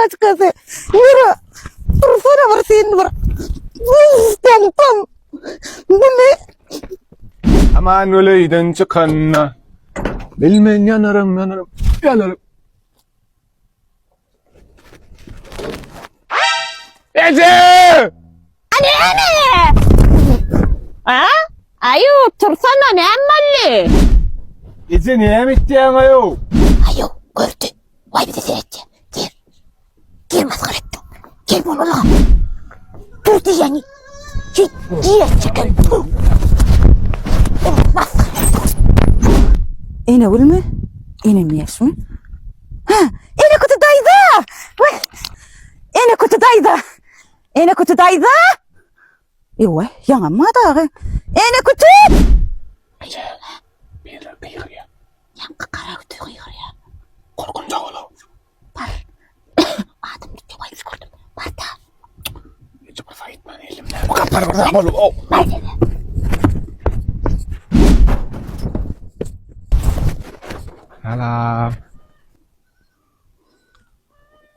paçkasy. Ýürü. Dursana bir sen bir. Doňdum. Bu ne? Aman öleýden çykanyna. Bilmen ýanarym, ýanarym, ýanarym. Eje! Ana ene! A? Aýu, tursana näme boldy? Eje näme etýäň aýu? Aýu, gördi. Waý bize seretýär. Gir. Gir masgara etdiň. Gel bolmaly. Dur diýeni. Git, gir çeken. Dur. Oh, masgara etdiň. Ene gülmi? Ene meşmi? Ha, ene kutu daýza! Waý. Ene kutu daýza! Ene kutu daýza! Ewe, ýaňam dagy. Ene kutu! Eje, birler gygyrýar. Ýaňky gara küti gygyrýar. Gorkunç ogul. Bar. Adam gitdi, waý gördüm. Bar da. Eje bir saýtman elimde. Gapar bir zat bolup. Bar sene. Salam.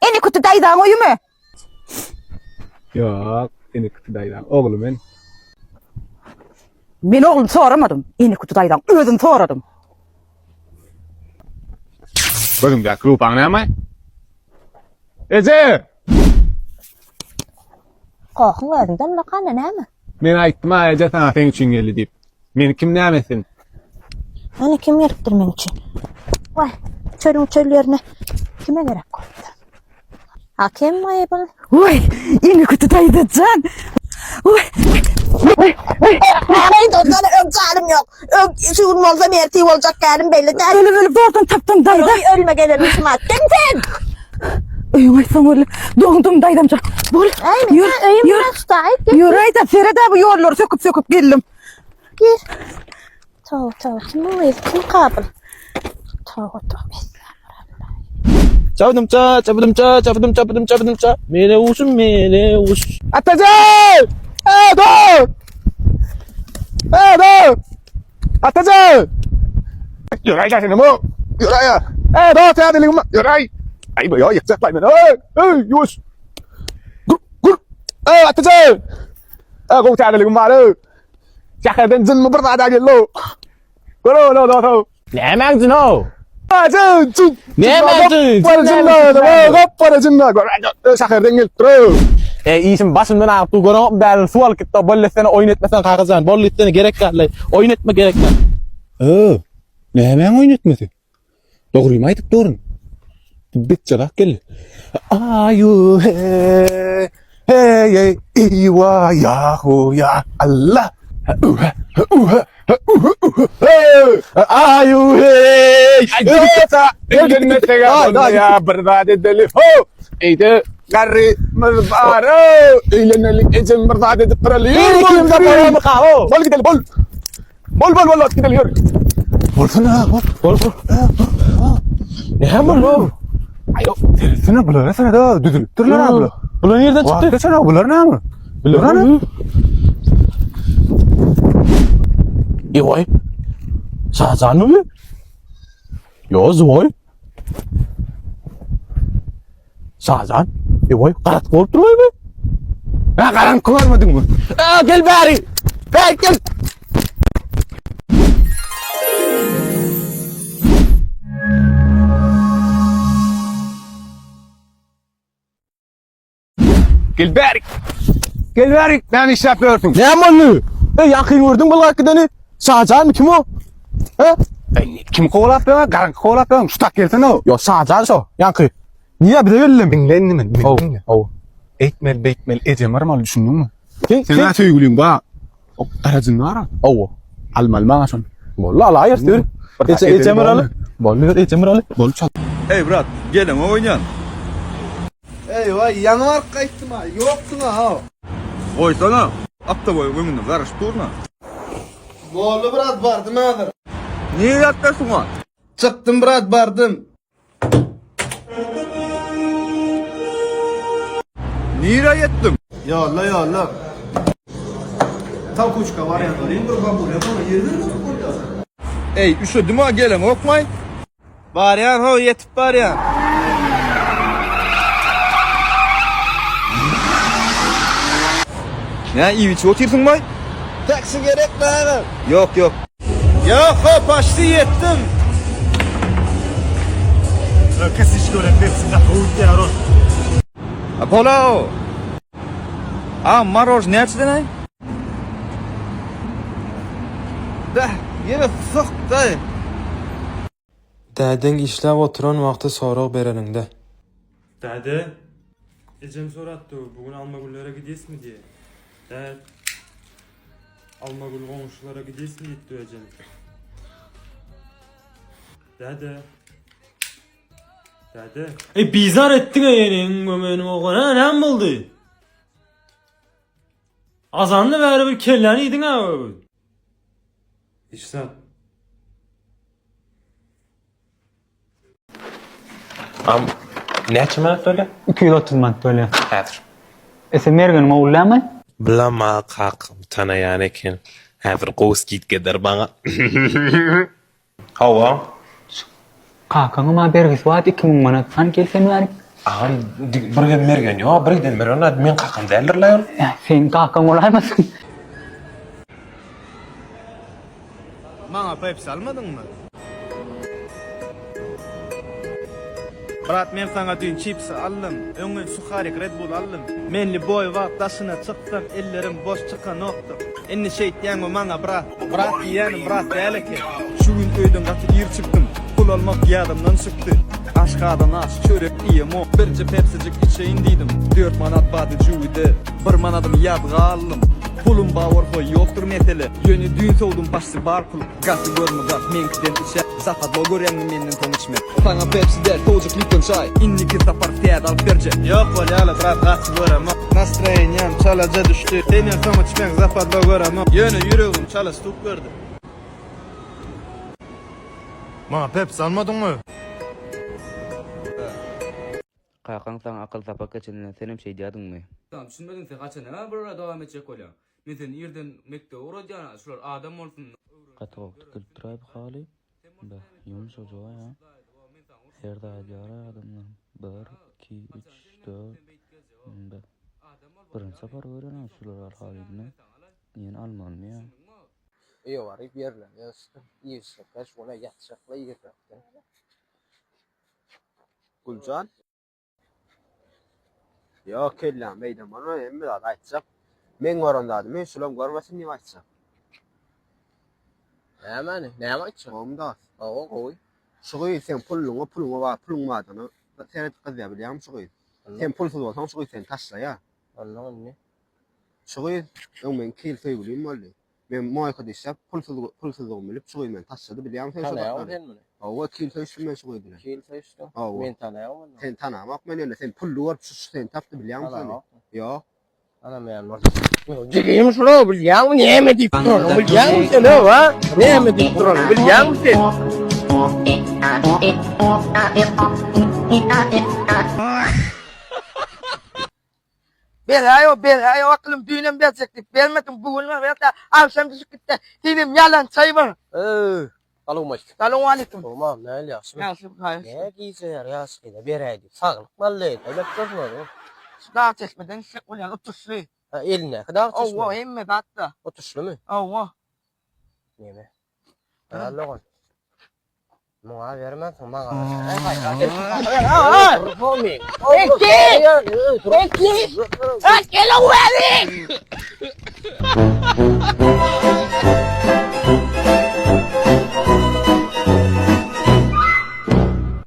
Ene kutu daýzaň oýumy? Ýok, ene kutu daýzaň ogly men. Men ogluny soramadym. Ene kutu daýzaň özüni soradym. Gözüňdäki lupaň näme? Eje! Kohyň özünden bakana näme? Men aýtdym-a eje saňa seň üçin geldi diýip. Meni kim näme etsin? Ana kim gelipdir meň üçin? Waý, çölüň çöl ýerine kime gerek bolupdyr? A kim waý bul? Waý, ene kütü daýza jan. Waý. Aý dostlar, öň janym ýok. Öň şu gün bolsa ertir boljak gärim belli däl. Ölüp ölüp zordan tapdym daýza. Öý ölme gelenim şumat. Kim sen? Öýüň aýtsaň öyle. Doňdum daýzamjan. Bol. Aý, Ýör, öýüm ýör. başda. Ýör aýda, seret bu ýollary söküp söküp geldim. Gir. Tow, tow. Kim bu gyz? Kim kabyl? Tow, tow. Çabdımça, çabdımça, çabdımça, çabdımça, çabdımça. Mele uşum, mele uş. Atajan! Ey dur! Ey dur! Atajan! Ýöräý gelsene bu. Ýöräý. Ey dur, täzeligim bar. Ýöräý. Aý bu ýa ýykjaklaý meni. Ey, ey, ýuwaş. Gur, gur. Ey Atajan! Ey gowy täzeligim bar. Ey. Şäherden jynmy bir zada geldi. Gör ola ola. Nämäň jyn-ow? Jyn, jyn. Nämäň jyn? Gopara jyn, gopara jyn. Gör, şäherden gelipdir. Ey işim başymdan agyp dur göreňokmy bärini suw alyp gitdi. Bol etsene oýun etmesen kakajan. Bol etsene gerek däl. Oýun etme gerek däl. Ö, nämäň oýun etmesi? Dogrymy aýdyp durun. Bitje zat geldi. Aýu he hey hey eywa yahu ya Allah. Uha uha uha uha. Aýu hey. Ya bir zat edeli. Ho! Eýde garry bar. Öýleneli ejem bir zat edip duraly. Kim de Bol gideli bol. Bol bol bol gideli ýör. Bolsana bol. Bol bol. Näme boldy? Aýo, seretsene bulara sene-de düzülipdirler ha bular. Bular nirden çykdy? Wagtda bular näme? Bular näme? Ewoý. Şajanmy bu? Ýo, zwoý. Şajan. Ewoý, garat bolup durmaý bu? Ha garaňky görmediňmi? Aa, gel bäri. Bäri gel. Gel bäri. Gel bäri. Näme işläp ýörsüň? Näme boldy? Ey, ýakyn gördüň bul gideni. Şajanmy kim o? He? Ey, kim kowalap ýör? Garaňky kowalap ýör. Şu tak gelsene o. Ýo, Şajan şo. Ýaňky. Niye bize geldim? Diňle indi men. Ow, ow. Eýtmeli, beýtmeli, ejem barmaly düşündiňmi? Sen, Sen ha söýgüliň bar. O garajyň bar. Ow. Almaly maňa şony. Boldy, alaýarys ýör. Eje, ejem araly. Boldy, ýör, ejem araly. Bol çal. Ey brat, geliň oýnaýan. Eý waý, ýaňy baryp gaýtdym-a, ýokduň-a how. Goýsana, apta boýuň öňünde garaşyp durna. Boldy brat, bardym häzir. Nirä ýatýarsyň-a? Çykdym brat, bardym. Nirä ýetdiň? Ýolla, ýolla. Tawkuçka barýan welin bir babulýa maňa ýer bermedik bolýar. Eý, üşedim-a, geleňokmaý? Barýan how, ýetip barýan. Nä iýip-içip otyrsyň baý? Taksi gerekmi aga? Ýok, ýok. Ýok-ho, paçti ýetdim. A palaw. A marož näçeden-aý? Bäh, ýene sokdy. Dädeň işläp oturan wagty sorag bereniňde. Däde, ejem soratdy, bu gün Almagüllere gidýesmi diýe. Däd, Almagül goňşulara gidýesmi diýipdi ejem. Däde. Däde. Ey bizar etdiň-ä ýene iň gömeniň oglan, hä näme boldy? Azanly bäri bir kelläni iýdiň-ä. Hiç zat. Am näçe manat bolýar? 230 manat bolýar. Häzir. E sen Mergeniň ogly dälmi? Blama kakam tanaýan eken. Häzir gowy skidka eder maňa. Hawa. Kakaňam a bergisi bardy 2000 manat. Hany gel sen bärik. Agam bir giden Mergen ýok, bir giden Mergen bar. Meň kakam däldir-laý ol. Seň kakaň bolaýmasyn? Maňa pepsi almadyňmy? Brat men saňa düýn çipsi aldym, öňňün suharik red bull aldym. Men lýuboý wagt daşyna çyksam ellerim boş çykanokdy. Indi şeýtýäňmi maňa brat? Brat diýýänim brat däl eken. Şu gün öýden gaty ir çykdym. Pul almak ýadymdan çykdy. Aşgazan aç, çörek iýemok. Birje pepsijik içeýin diýdim. Dört manat bardy jübüde. Bir manadymy ýazga aldym. Pulum bar bolsa ýokdur mesele. Ýöne düýn sowdum paçti bar pul. Gaty görme brat meňkiden içä. Zapadlo görýäňmi menden soň içmek. Saňa pepsi däl sowujak lipton çaý. Indiki sapar täze alyp berjek. Ýok bolýala brat gaty göremok. Nastroýeniýam çalaja düşdi. Senden soň içmek zapadlo göremok. Ýöne ýüregim çala stuk berdi. Maňa pepsi almadyňmy? Kakaň saňa akyl sapak geçende senem şeýdýädiňmi? Düşünmedim sen haçan näme bulara dowam etjek bolýaň. Men seni irden mekdebe ugradýan şular adam bolsun. Gaty gowy tikilip duraý bu haly. Beh, ýumşajyk-aý a. Her zady ýaraý adamlaryň. Bir, iki, üç, dört. Beh. Birinji sapar görýän-ä şular ýaly halyny. Ýene almalymy ýa? Öýe baryp ýerlerini ýygyşdyr. Irişjekler şu gün-ä ýatjaklar irräkden. Güljan. Ýok kelläm beýdem bolmaz hemme zady aýtjak. Meň gören zadymy şulam görmesin diýip aýtjak. Nämäni? Näme aýtjak? Gowumy dos? Hawa gowy. Şu gyz seň pulluňa puluňa bar puluň bardygyna seredip gyzýar bilýäňmi şu gyz? Sen pulsuz bolsaň şu gyz seni taşlaýar. Onnoň indi. Şu gyz öň meň iki ýyl söýgülim boldy. Men moýkada işläp pulsuz pulsuzlygymy bilip şu gyz meni taşlady bilýäňmi sen şo Tanaýaňmy zatlary? sen muny? Hawa iki ýyl söýüşdim men şu gyz bilen. Iki ýyl söýüşdiň? Hawa. Men tanaýaňmy onda? Seni tanamok men ýöne sen pully görüp şu şu seni tapdy bilýäňmi şony? Tanamokmy? Ýok. Tanamaýan bolsa. Jigim şuny bilýäňmi näme diýip duranyny bilýäňmi sen öw ha? Näme diýip duranyny bilýäňmi sen? Beräý-ow, beräý-ow akylym düýnem berjek diýip bermedim, bu gün ber-de, agşam düşüp gitdi. Senem ýalançaý bir. Öý, salowmalikim. Salowmalikim. Gowmam, näl ýagşymy? Ýagşy, haýyş. Näme gije ýary ýaş gyza beräý diýip, saglyk mally, öýlep dursuňyz. Şu dag çeşmeden içsek bolýan, utuşly. Ha, elindäki dag çeşme. Hawa, hemme zatda. Utuşlymy? Hawa. Neme? Al dogan. Muňa bermänsiň, maňa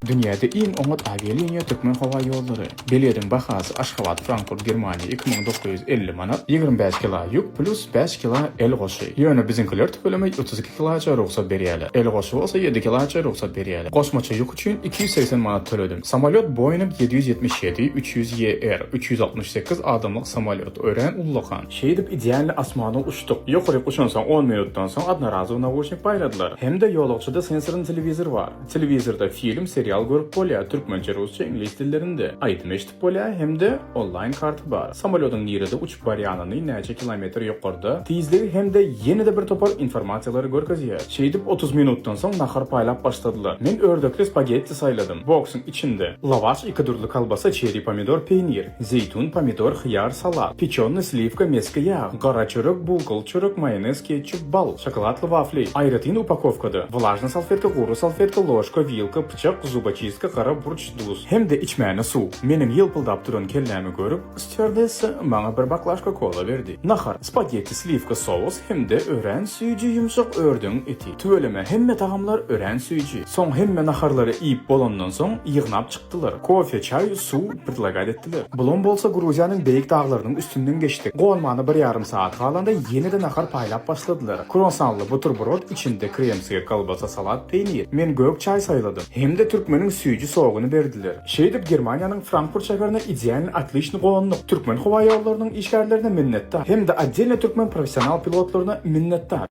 Dünýäde iň oňat awialiniýa Türkmenhowaýollary. Bilediň bahasy Aşgabat Frankfurt Germaniýa 2950 manat, 25 kila ýük plus 5 kila el goşy. Ýöne biziňkiler tüweleme 32 kilaça rugsat berýärler. El goşy bolsa ýedi kilaça rugsat berýärler. Goşmaça ýük üçin 280 manat töledim. Samolýot Boeing 777, 300 ER, 368 adamlyk samolýot. Örän ullakan. Şeýdip idealny asmana uçduk. Ýokaryk uçansoň on minutdan soň odnorazowy nauşnik paýladylar. Hem-de ýolagçyda sensorny telewizor bar. Telewizorda film, serial. Kanal görüp bolýar, türkmençe, rusça, iňlis dillerinde. Aýdym eşidip bolýar hem-de onlaýn karta bar. Samolýodyň nirede uçup barýanyny, näçe kilometr ýokarda, tizligi hem-de ýene-de bir topar informasiýalary görkezýär. Şeýdip 30 minutdan soň nahar paýlap başladylar. Men ördekli spagetti saýladym. Boksyň içinde, lawaş, iki dürli kolbasa, çeri pomidor, peýnir. Zeýtun, pomidor, hyýar, salat, peçenny, sliwka, meske ýag, gara çörek, bulgaly çörek, maýonez, ketçup, bal, şokoladly wafli, aýratyn upakowkada, wlažny salfetka, gury salfetka, ložka, wilka, pyçak, zuboçistka, gara burç, duz hem-de içmäne suw. Meniň ýylpyldap duran kellämi görüp, stýuardessa maňa bir baklaşka kola berdi. Nahar, spagetti, sliwka, sous hem-de örän süýji ýumşak ördegiň eti. Tüweleme, hemme tagamlar örän süýji. Soň hemme naharlary iýip bolandan soň, ýygnap çykdylar. Kofe, çaý, suw predlagat etdiler. Bulam bolsa Gruziýanyň beýik daglarynyň üstünden geçdik. Gonmana bir ýarym sagat galanda ýene-de nahar paýlap başladylar. Kruasanly buterbrod, içinde krem-syr, kolbasa, salat, peýnir. Men gök çaý saýladym. Hem-de türkmeniň süýji soguny berdiler. Şeýdip Germaniýanyň Frankfurt şäherine idealny otliçny gonduk. Türkmen howaýollarynyň işgärlerine minnetdar. Hem-de otdelno türkmen professional pilotlaryna minnetdar.